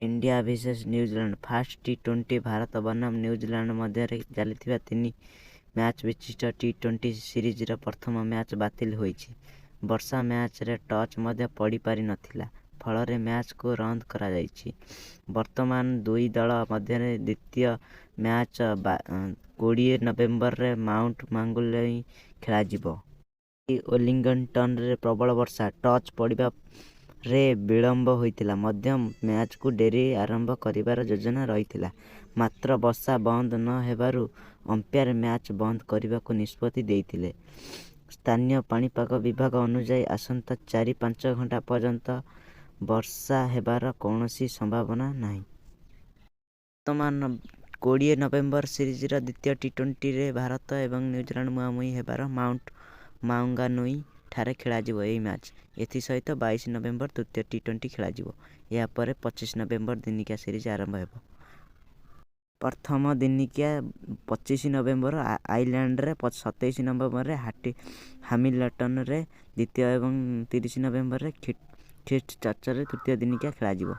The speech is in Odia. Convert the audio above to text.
India vs New Zealand first T twenty Bharat ବନାମ ନ୍ୟୁଜିଲାଣ୍ଡ ମଧ୍ୟରେ ଚାଲିଥିବା ତିନି ମ୍ୟାଚ୍ ବିଶିଷ୍ଟ ଟି-ଟ୍ୱେଣ୍ଟି ସିରିଜର ପ୍ରଥମ ମ୍ୟାଚ୍ ବାତିଲ ହୋଇଛି। ବର୍ଷା ମ୍ୟାଚରେ ଟଚ୍ ମଧ୍ୟ ପଡ଼ିପାରି ନଥିଲା। ଫଳରେ ମ୍ୟାଚକୁ ରଦ୍ଦ କରାଯାଇଛି। ବର୍ତ୍ତମାନ ଦୁଇ ଦଳ ମଧ୍ୟରେ ଦ୍ୱିତୀୟ ମ୍ୟାଚ 20 ନଭେମ୍ବରରେ ମାଉଣ୍ଟ ମାଉଙ୍ଗାନୁଇ ଖେଳାଯିବ। ୱେଲିଂଟନରେ ପ୍ରବଳ ବର୍ଷା। ଟଚ୍ ପଡ଼ିବାରେ ବିଳମ୍ବ ହୋଇଥିଲେ ମଧ୍ୟ ମ୍ୟାଚକୁ ଡେରିରେ ଆରମ୍ଭ କରିବାର ଯୋଜନା ରହିଥିଲା। ମାତ୍ର ବର୍ଷା ବନ୍ଦ ନ ହେବାରୁ ଅମ୍ପାୟାର ମ୍ୟାଚ ବନ୍ଦ କରିବାକୁ ନିଷ୍ପତ୍ତି ଦେଇଥିଲେ। ସ୍ଥାନୀୟ ପାଣିପାଗ ବିଭାଗ ଅନୁଯାୟୀ ଆସନ୍ତା 4-5 ଘଣ୍ଟା ପର୍ଯ୍ୟନ୍ତ ବର୍ଷା ହେବାର କୌଣସି ସମ୍ଭାବନା ନାହିଁ। ବର୍ତ୍ତମାନ 20 ନଭେମ୍ବର ସିରିଜର ଦ୍ୱିତୀୟ ଟି-ଟ୍ୱେଣ୍ଟିରେ ଭାରତ ଏବଂ ନ୍ୟୁଜିଲାଣ୍ଡ ମୁହାଁମୁହିଁ ହେବାର ମାଉଣ୍ଟ ମାଉଙ୍ଗାନୁଇ ଠାରେ ଖେଳାଯିବ ଏହି ମ୍ୟାଚ। ଏଥିସହିତ 22 ନଭେମ୍ବର ତୃତୀୟ ଟି-ଟ୍ୱେଣ୍ଟି ଖେଳାଯିବ। ଏହାପରେ 25 ନଭେମ୍ବର ଦିନିକିଆ ସିରିଜ ଆରମ୍ଭ ହେବ। ପ୍ରଥମ ଦିନିକିଆ 25 ନଭେମ୍ବର ଆଇଲାଣ୍ଡରେ, 27 ନଭେମ୍ବରରେ ହାମିଲଟନରେ ଦ୍ୱିତୀୟ ଏବଂ 30 ନଭେମ୍ବରରେ ଖ୍ରୀଷ୍ଟଚର୍ଚ୍ଚରେ ତୃତୀୟ ଦିନିକିଆ ଖେଳାଯିବ।